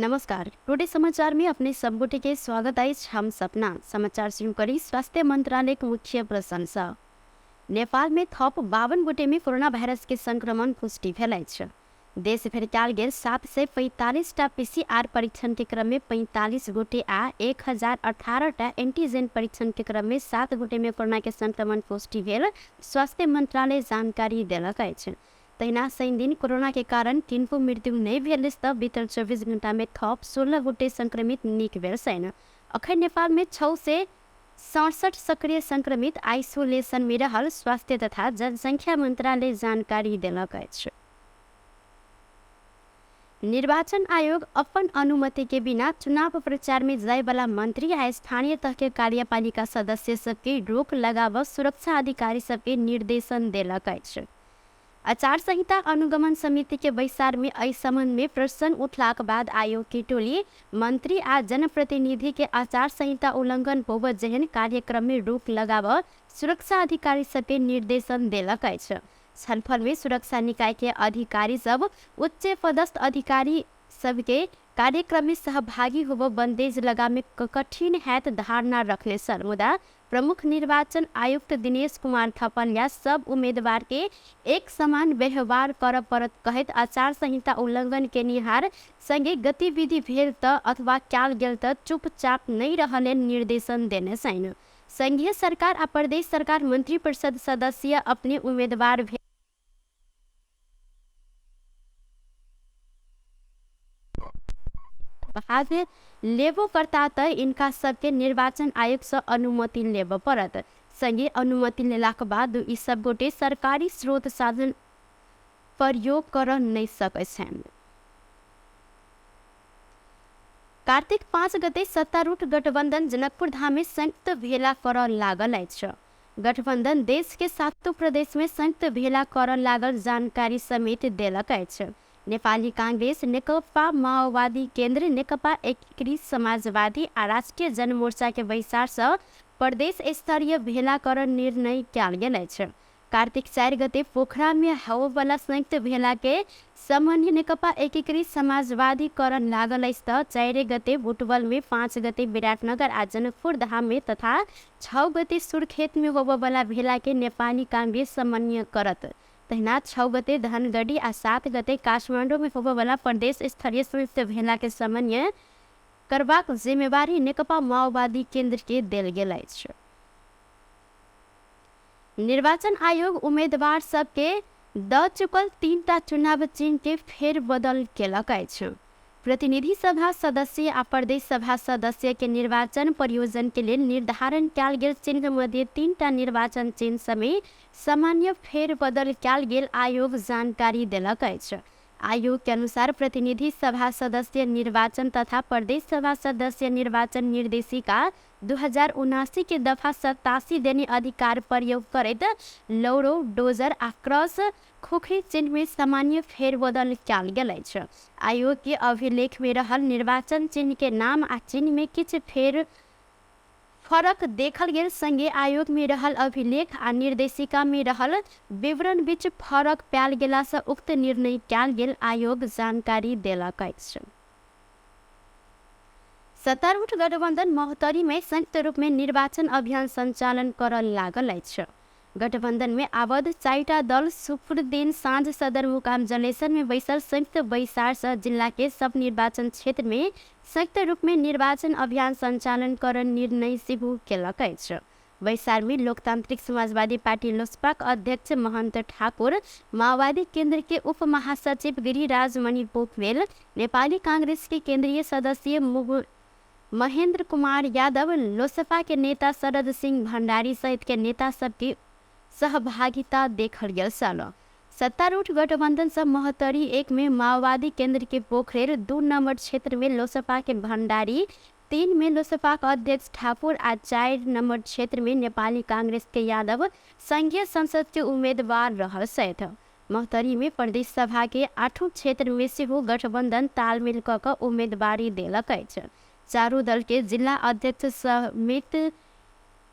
नमस्कार, टुडे समाचार में अपने सब गोटे के स्वागत अछि। हम सपना समाचार शुरू करी स्वास्थ्य मंत्रालय के मुख्य प्रशंसा। नेपाल में थप 52 गोटे में कोरोना वायरस के संक्रमण पुष्टि भेल अछि। देश भरि कयल गेल 745 टा पीसीआर परीक्षण के क्रम में 45 गोटे आ 1018 टा एंटीजन परीक्षण के क्रम में 7 गोटे में कोरोना के संक्रमण पुष्टि भेल स्वास्थ्य मंत्रालय जानकारी देलक अछि। तहिना शनिदिन कोरोना के कारण किनको मृत्यु नहि भेल अछि तऽ बीतल 24 घंटा में थप 16 गोटे संक्रमित नीक भेल छनि। अखन नेपाल में 667 सक्रिय संक्रमित आइसोलेशन में रहल स्वास्थ्य तथा जनसंख्या मंत्रालय जानकारी देलक अछि। निर्वाचन आयोग अपन अनुमति के बिना चुनाव प्रचार में जायवाला मंत्री आ स्थानीय तह के कार्यपालिका सदस्य सबके रोक लगाव सुरक्षा अधिकारी सबके निर्देशन देलक अछि। आचार संहिता अनुगमन समिति के बैसार में एहि संबंध में प्रश्न उठलाक बाद आयोग की टोली मंत्री आ जनप्रतिनिधि के आचार संहिता उल्लंघन होब जेहन कार्यक्रम में रोक लगाव सुरक्षा अधिकारी सबके निर्देशन देलक अछि। छलफल में सुरक्षा निकाय के अधिकारी सब उच्च पदस्थ अधिकारी सबके कार्यक्रम में सहभागी होब बंदेज लगामे कठिन हैत धारणा रखने छल। मुदा प्रमुख निर्वाचन आयुक्त दिनेश कुमार थपलिया सब उम्मीदवार के एक समान व्यवहार करऽ पड़त कहैत आचार संहिता उल्लंघन केनिहार संगे गतिविधि भेल तऽ अथवा कयल गेल तऽ चुपचाप नहि रहऽ लेल निर्देशन देने छनि। संघीय सरकार आ प्रदेश सरकार मंत्री परिषद सदस्य अपने उम्मीदवार भाग लेबो करता तऽ इनका सबके निर्वाचन आयोग से अनुमति लेबऽ पड़त। संगे अनुमति लेलाक बाद ई सब गोटे सरकारी स्रोत साधन प्रयोग करऽ नहि सकै छनि। कार्तिक 5 गते सत्तारूढ़ गठबंधन जनकपुर धाम में संयुक्त भेला करऽ लागल अछि। गठबंधन देश के सातों प्रदेश में संयुक्त भेला करऽ लागल जानकारी समेत देलक अछि। नेपाली कांग्रेस, नेकपा माओवादी केंद्र, नेकपा एकीकृत समाजवादी आ राष्ट्रीय जनमोर्चा के बैसार से प्रदेश स्तरीय भेला करऽ निर्णय कयल गेल अछि। कार्तिक 4 गते पोखरा में होबयवला संयुक्त भेला के समन्वय नेकपा एकीकृत समाजवादी करऽ लागल अछि तऽ 4 गते बुटवल में, 5 गते विराटनगर आ जनकपुर धाम में तथा 6 गते सुर्खेत में होबयवला भेला के नेपाली कांग्रेस समन्वय करत। तहिना 6 गते धनगढ़ी आ 7 गते काठमांडू में होबयवला प्रदेश स्तरीय संयुक्त भेला के समन्वय करबाक जिम्मेवारी नेकपा माओवादी केंद्र के देल गेल अछि। निर्वाचन आयोग उम्मीदवार सबके द चुकल 3 टा चुनाव चिन्ह के फेर बदल केलक अछि। प्रतिनिधि सभा सदस्य आ प्रदेश सभा सदस्य के निर्वाचन प्रयोजन के लेल निर्धारण कयल गेल चिन्ह मध्ये 3 टा निर्वाचन चिन्ह समेत सामान्य फेर बदल कयल गेल आयोग जानकारी देलक अछि। आयोग के अनुसार प्रतिनिधि सभा सदस्य निर्वाचन तथा प्रदेश सभा सदस्य निर्वाचन निर्देशिका 2079 के दफा 87 देने अधिकार प्रयोग करैत लौरो, डोजर आ क्रॉस खुखरी चिन्ह में सामान्य फेरबदल कयल गेल अछि। आयोग के अभिलेख में रहल निर्वाचन चिन्ह के नाम आ चिन्ह में किछु फेर फरक देखल गेल संगे आयोग में रहल अभिलेख आ निर्देशिका में रहल विवरण बीच फरक पायल गेला से उक्त निर्णय कयल गेल आयोग जानकारी देलक अछि। सत्तारूढ़ गठबंधन महोत्तरी में संयुक्त रूप में निर्वाचन अभियान संचालन करऽ लागल अछि। गठबंधन में आबद्ध 4 दल शुक्र दिन साँझ सदरमुकाम जलेसर में बैसल संयुक्त बैसार से जिला के सब निर्वाचन क्षेत्र में संयुक्त रूप में निर्वाचन अभियान संचालन करऽ निर्णय सेहो केलक अछि। बैसार में लोकतांत्रिक समाजवादी पार्टी लोसपाक अध्यक्ष महंत ठाकुर, माओवादी केंद्र के उप महासचिव गिरिराज मणि पोखरेल, नेपाली कांग्रेस के केंद्रीय सदस्य महेंद्र कुमार यादव, लोसपा के नेता शरद सिंह भंडारी सहित के नेता सबके सहभागिता देखल गेल छल। सत्तारूढ़ गठबंधन से महोत्तरी 1 में माओवादी केंद्र के पोखरेल, 2 नंबर क्षेत्र में लोसपा के भंडारी, 3 में लोसपा के अध्यक्ष ठाकुर आ 4 नंबर क्षेत्र में नेपाली कांग्रेस के यादव संघीय संसद के उम्मीदवार रहल छथि। महोत्तरी में प्रदेश सभा के 8 क्षेत्र में सेहो गठबंधन तालमेल क कऽ उम्मीदवारी देलक अछि। चारू दल के जिला अध्यक्ष समेत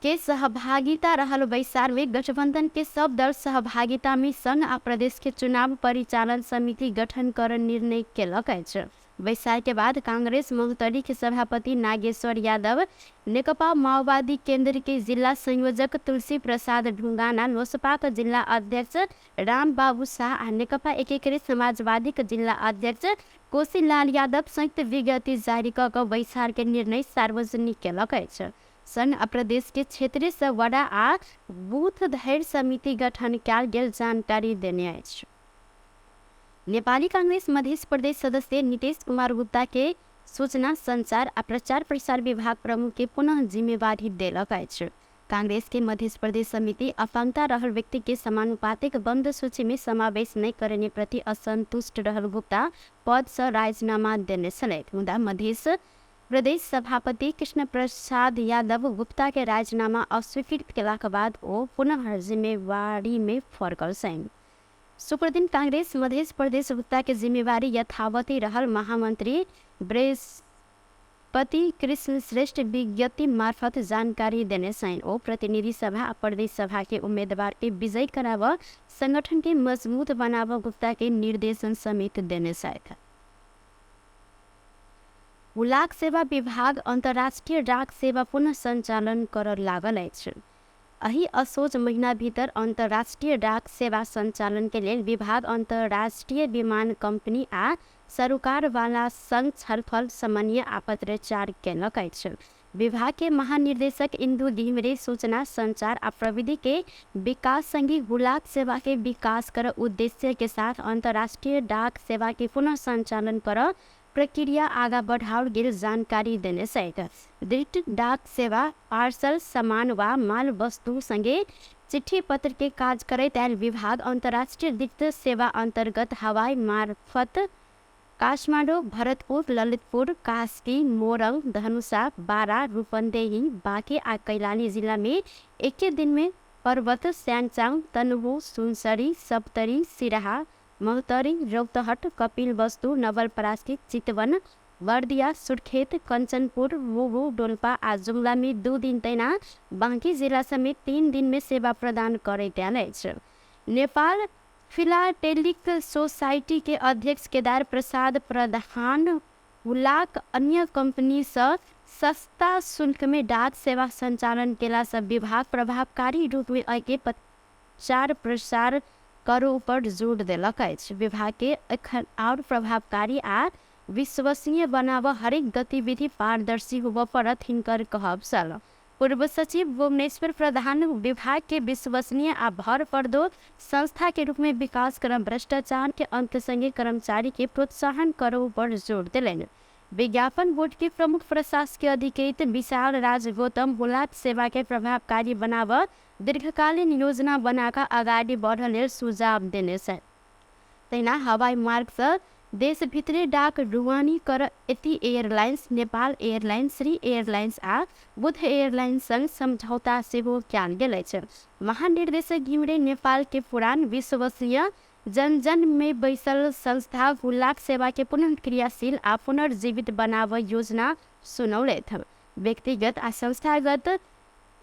के सहभागिता रहल बैसार में गठबंधन के सब दल सहभागिता में संघ आ प्रदेश के चुनाव परिचालन समिति गठन कर निर्णय केलक अछि। बैसार के बाद कांग्रेस महोत्तरी के सभापति नागेश्वर यादव, नेकपा माओवादी केन्द्र के जिल्ला संयोजक तुलसी प्रसाद ढुंगाना, लोसपाक जिल्ला अध्यक्ष रामबाबु शाह आ नेकपा एकीकृत समाजवादीक जिल्ला अध्यक्ष कोशीलाल यादव संयुक्त विज्ञप्ति जारी कऽ कऽ बैसार के निर्णय सार्वजनिक केलक अछि। संघ आ प्रदेश के क्षेत्रीय सँ वडा आ बूथ धरि समिति गठन कयल गेल जानकारी देने अछि। नेपाली कांग्रेस मध्य प्रदेश सदस्य नीतीश कुमार गुप्ता के सूचना संचार आ प्रचार प्रसार विभाग प्रमुख के पुनः जिम्मेवारी देलक अछि। कांग्रेस के मध्य प्रदेश समिति अपाङ्गता रहल व्यक्ति के समानुपातिक बन्द सूची में समावेश नहि करने प्रति असंतुष्ट रहल गुप्ता पद सँ राजीनामा देने छलथि। मुदा मध्य प्रदेश सभापति कृष्ण प्रसाद यादव गुप्ता के राजीनामा अस्वीकृत केलाक बाद ओ पुनः जिम्मेवारी में फर्कल छनि। शुक्रदिन कांग्रेस मध्य प्रदेश गुप्ता के जिम्मेवारी यथावत रहल महामंत्री बृहस्पति कृष्ण श्रेष्ठ विज्ञप्ति मार्फत जानकारी देने छनि। ओ प्रतिनिधि सभा आ प्रदेश सभा के उम्मीदवार के विजयी कराब संगठन के मजबूत बनाब गुप्ता के निर्देशन समेत देने छथि। हुलाक सेवा विभाग अन्तर्राष्ट्रिय डाक सेवा पुनः सञ्चालन कर लागल अछि। एहि असोज महीना भीतर अन्तर्राष्ट्रिय डाक सेवा सञ्चालन के लेल विभाग अन्तर्राष्ट्रिय विमान कंपनी आ सरोकारवाला संग छलफल समन्वय आ पत्राचार केलक अछि। विभाग के महानिर्देशक इंदु घिमिरे सूचना संचार आ प्रविधि के विकास संगे हुलाक सेवा के विकास कर उद्देश्य के साथ अन्तर्राष्ट्रिय डाक सेवा के पुनः सञ्चालन कर प्रक्रिया आगा बढ़ाओल गेल जानकारी देने छथि। दृढ़ डाक सेवा पार्सल सामान वा माल वस्तु संगे चिट्ठी पत्र के काज करैत आयल विभाग अन्तर्राष्ट्रिय दृढ़ सेवा अन्तर्गत हवाई मार्फत काठमाडौँ, भरतपुर, ललितपुर, कास्की, मोरङ, धनुषा, बारा, रूपन्देही, बाँके आ कैलाली जिला में एके दिन में पर्वत, स्याङचाङ, तनहुँ, सुनसरी, सप्तरी, सिराहा, महोत्तरी, रौतहट, कपिलवस्तु, नवलपरासी, चितवन, बर्दिया, सुर्खेत, कंचनपुर, मुगु, डोल्पा आ जुम्ला में 2 दिन तहिना बाँकी जिला समेत 3 दिन में सेवा प्रदान करैत आयल अछि। नेपाल फिलाटेलिक सोसाइटी के अध्यक्ष केदार प्रसाद प्रधान हुलाक अन्य कंपनी सँ सस्ता शुल्क में डाक सेवा संचालन केला सँ विभाग प्रभावकारी रूप में एहिके प्रचार प्रसार करो पर जोड़ देलक अछि। विभाग के एखन और प्रभावकारी आ विश्वसनीय बनाब हरेक गतिविधि पारदर्शी होबऽ पड़त हिनकर कहब छल। पूर्व सचिव भुवनेश्वर प्रधान विभाग के विश्वसनीय आ भरपर्दो संस्था के रूप में विकास कर भ्रष्टाचार के अंत संगे कर्मचारी के प्रोत्साहन करो पर जोड़ देलनि। विज्ञापन बोर्ड के प्रमुख प्रशासकीय अधिकृत विशाल राज गौतम हुलाक सेवा के प्रभावकारी बनाब दीर्घकालीन योजना बनाकर अगाडि बढ़ लेल सुझाव देने छथि। तहिना हवाई मार्ग सँ देश भित्री डाक ढुवानी कर Yeti airlines, Nepal airlines, Shri airlines आ बुद्ध एयरलाइंस संग समझौता सेहो कयल गेल अछि। महानिर्देशक घिमिरे नेपाल के पुरान विश्वसनीय जन जन में बैसल संस्था हुलाक सेवा के पुनः क्रियाशील आ पुनर्जीवित बनाब योजना सुनौलथि। व्यक्तिगत आ संस्थागत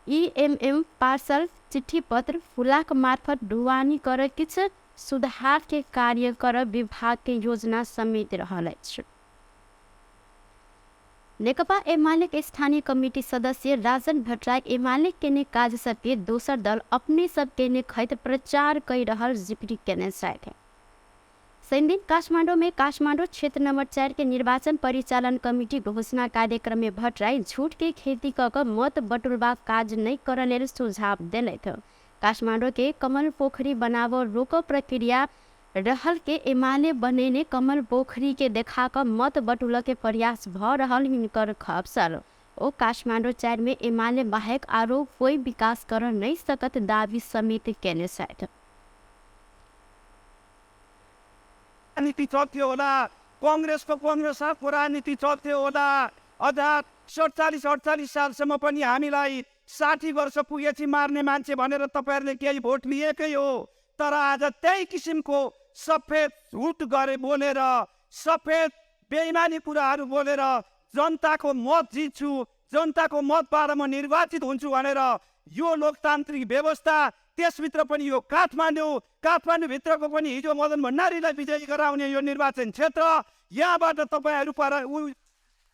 ईएमएम पार्सल चिट्ठी पत्र हुलाक मार्फत ढुवानी कर किछु सुधार के कार्य कर विभाग के योजना समेत रहल अछि। नेकपा एमाले के स्थानीय कमिटी सदस्य राजन भट्टराई एमाले केने काज सबके दोसर दल अपने सब केने खैत प्रचार कर रहल जिक्र केने छथि। शनिदिन काठमाडौँ में काठमाडौँ क्षेत्र नंबर 4 के निर्वाचन परिचालन कमिटी घोषणा कार्यक्रम में भट्टराई झूठ के खेती क कऽ मत बटुलबाक काज नहि करऽ लेल सुझाव देलथि। काठमाडौँ के कमल पोखरी बनाब रोक प्रक्रिया रहल के एमाले बनेने कमल पोखरी के देखा कऽ मत बटुल के प्रयास भ रहल हिनकर खब छल। ओ काठमाडौँ 4 में एमाले बाहेक आरो कोई विकास कर नहीं सकत दावी समेत केने छथि। राजनीति चल्थ्यो होला, कङ्ग्रेसको कङ्ग्रेसको राजनीति चल्थ्यो होला। अर्थात् 47 48 सालसम्म पनि हामीलाई 60 वर्ष पुगेपछि मार्ने मान्छे भनेर तपाईँहरूले केही भोट लिएकै हो। तर आज त्यही किसिमको सफेद झुट गरे बोलेर, सफेद बेइमानी कुराहरू बोलेर जनताको मत जित्छु, जनताको मतबाट म निर्वाचित हुन्छु भनेर यो लोकतान्त्रिक व्यवस्था, त्यसभित्र पनि यो काठमाडौँ, काठमाडौँभित्रको पनि हिजो मदन भण्डारीलाई विजयी गराउने यो निर्वाचन क्षेत्र, यहाँबाट तपाईँहरू पर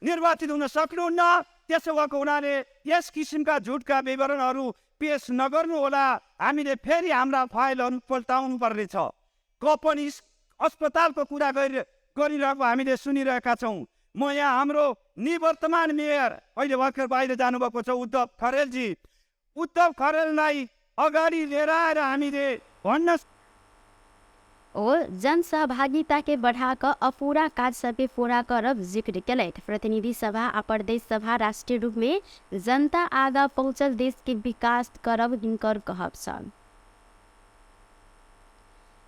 निर्वाचित हुन सक्नुहुन्न। त्यसो भएको हुनाले यस किसिमका झुटका विवरणहरू पेश नगर्नुहोला। हामीले फेरि हाम्रा फाइलहरू पल्टाउनु पर्नेछ। कपन अस्पतालको कुरा गरिरहेको हामीले सुनिरहेका छौँ। म यहाँ हाम्रो निवर्तमान मेयर अहिले भर्खर बाहिर जानुभएको छ उद्धव खरेलजी, उद्धव खरेललाई अगाडि लिएर आएर हामीले भन्न ओ जनसहभागिता के बढ़ाकऽ अपूरा काज सबके पूरा करब जिक्र केलथि। प्रतिनिधि सभा आ प्रदेश सभा राष्ट्रीय रूप में जनता आगा पहुँचल देश के विकास करब हिनकर कहब छल।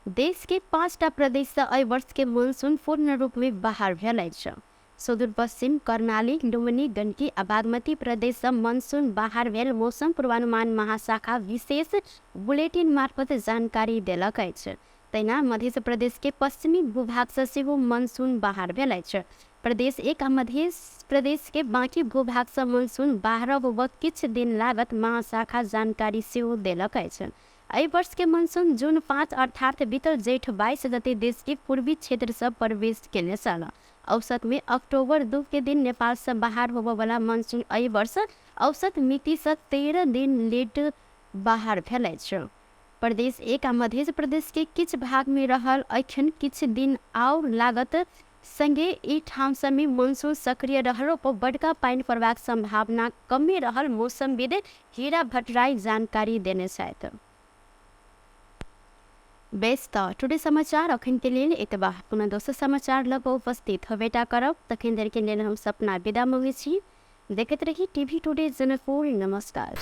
देश के 5टा प्रदेश से एहि वर्ष के मानसून पूर्ण रूप में बाहर भेल अछि। सुदूरपश्चिम, कर्णाली, लुम्बिनी, गण्डकी आ बागमती प्रदेश से मानसून बाहर भेल मौसम पूर्वानुमान महाशाखा विशेष बुलेटिन मार्फत जानकारी देलक अछि। तहिना मध्य प्रदेश के पश्चिमी भूभाग से सेहो मानसून बाहर भेल अछि। प्रदेश 1 आ मध्य प्रदेश के बाँकी भूभाग से मानसून बाहर होबऽ किछु दिन लागत महाशाखा जानकारी सेहो देलक अछि। एहि वर्ष के मानसून जून 5 अर्थात बीतल जेठ 22 गते देश के पूर्वी क्षेत्र से प्रवेश केने छल। औसत में अक्टूबर 2 के दिन नेपाल से बाहर होबऽवला मानसून एहि वर्ष औसत मिति से 13 दिन लेट बाहर भेल अछि। प्रदेश 1 आ मध्य प्रदेश के किछु भाग में रहल एखन किछु दिन आओर लागत संगे ई ठाम सबमे मानसून सक्रिय रहलो पर बड़का पानि पड़बाक संभावना कमे रहल मौसमविद हीरा भट्टराई जानकारी देने छथि। बेस त टुडे समाचार अखन के लेल एतबा। पुनः दोसर समाचार लग उपस्थित होबेटा करब, तखन धरि के लेल हम सपना विदा मँगै छी। देखैत रही टीवी टुडे जनकपुर। नमस्कार।